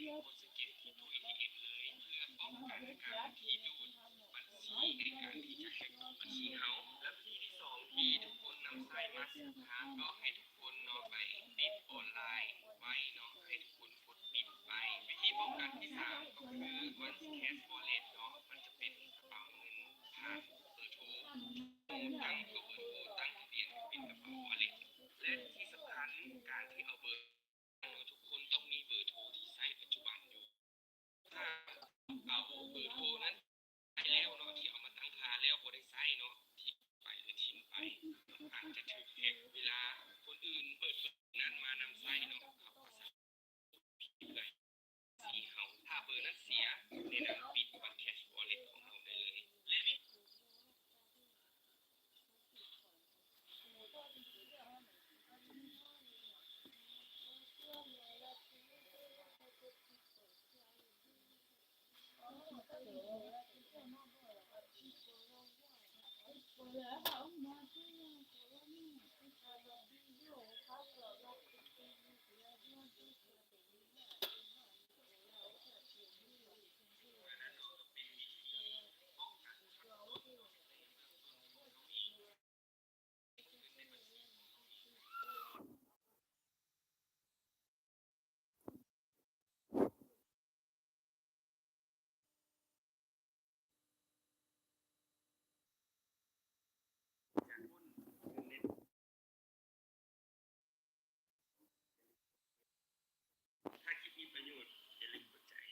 ເປັນກົດສະເກັດທີ່ຕົວ ເອທີເອັມ ເລີຍ ເພື່ອປ້ອງກັນການທີ່ດູດບັນຊີ ໃນການທີ່ຈະແຮັກບັນຊີເຮົາ. ແລະ ວິທີທີ່ສອງທີ່ທຸກຄົນນຳໃຊ້ມາຊື້ພະ ກໍໃຫ້ທຸກຄົນເນາະ ໄປປິດອອນລາຍໄວ້ເນາະ ໃຫ້ທຸກຄົນກົດປິດໄວ້. ວິທີປ້ອງກັນທີ່ສາມກໍຄື One Cash Wallet ເນາະ ມັນຈະເປັນກະເປົາເງິນຜ່ານເບີໂທ ຕັ້ງຕົວເບີໂທ ຕັ້ງທະບຽນເປັນກະເປົາ Wallet ແລະ ທີ່ສຳຄັນ ການທີ່ເອົາເບີ ເນາະ ທຸກຄົນຕ້ອງມີເບີໂທທີ່ໃຊ້ປັດຈຸບັນຢູ່. ຖ້າເອົາເບີໂທນັ້ນໄປແລ້ວເນາະ ທີ່ເອົາມາຕັ້ງຄ່າແລ້ວບໍ່ໄດ້ໃຊ້ເນາະ ຖິ້ມໄປ ຫຼື ຖິ້ມໄປ ອາດຈະຖືກແຮັກ. ເວລາຄົນອື່ນເປີດເບີນັ້ນມານຳໃຊ້ເນາະ ເຂົາກໍສາມາດຜິດໄດ້ ບັນຊີເຮົາ. ຖ້າເບີນັ້ນເສຍ ແນະນຳປິດບັດ Cash Wallet ຂອງເຮົາໄດ້ເລີຍ ແລະ ຖ້າຄລິບມີປະໂຫຍດ ຢ່າລືມກົດໃຈ.